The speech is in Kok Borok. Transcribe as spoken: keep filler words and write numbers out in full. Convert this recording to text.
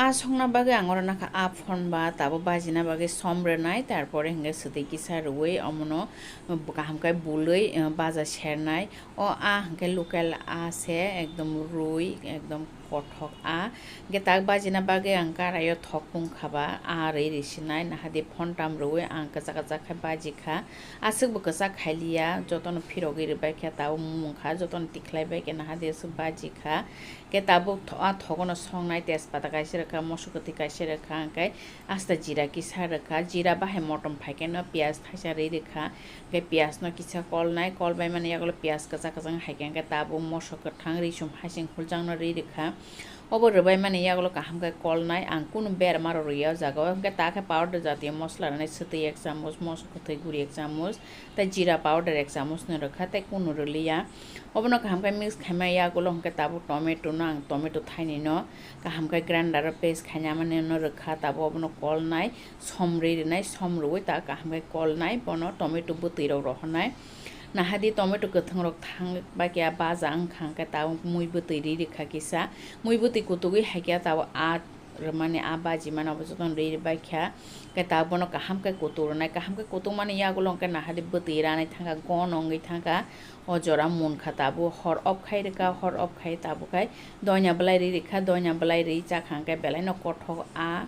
A songna bagwi ang oro nakha a phonba tabuk bajina bagwi som rwnai, tarpore hwnkhe swtwi kisa rwui omono kaham khe bului baja sernai. O a hwnkhe local a se, ekdom rwi, ekdom kothok a. Hwnkhe tak bajina bagwi ang karaio thok pung khaba, a rwi risinai, nahadi phontam rwui ang kwchak kwchak khe baji kha. Aswkbo kwchak khailiya, jotono phirogwi rwbaikha, tabuk mungkha, jotono tikhlaibaikha, nahadi aswk baji kha. Khe tabuk tho-, a thogono songnai tejpata kaisa rwkha, mosok kwthwi kaisa rwkha, hwnkhe asta jira kisa rwkha, jira bahai motom phaikhe no piyaj thaisa rwi rwkha, hwnkhe piyajno kisa kolnai, kolbai mani yagulo piyaj kwchak kwchak haikhe, hwnkhe tabuk mosok kwthang, risum, hasing, huljakno rwi rwkha. Obo rwbai mani yagulo kaham khe kolnai, ang kunu berma rw rwya o jaga o, hwnkhe ta khe powder jatiyo mosla rwnai, swtwi ek chamuch, mosok kwthwi guri ek chamuch, tei jira powder ek chamuch no rwkha, tei kunu rwliya. Obono kaham khe mix khaima yagulo hwnkhe tabuk tomato no ang tomato thaini no kaham khe grinder o paste khaina mani no rwkha, tabuk obono kolnai, som rwi rwnai, som rwui ta kaham khe kolnai, bono tomato bwtwi rok rohornai. Nahadi tomato kwthwng rok thang bakya baja wngkha hwnkhe tabuk mui bwtwi rwi rwkha kisa, mui bwtwi kutugwi haikhe tabuk a rwmani a baji mano abo jotono rwi rwbaikha. Khe tabuk bono kaham khe kutuk rwnai, kaham khe kutuk mani yagulo hwnkhe nahadi bwtwi ranai thangkha, gono wngwi thangkha. O jora munkha tabuk hor off khai rwkha, hor off khai tabuk khai doina bwlai rwi rwkha, doina bwlai rwi chakha hwnkhe belaino kothok a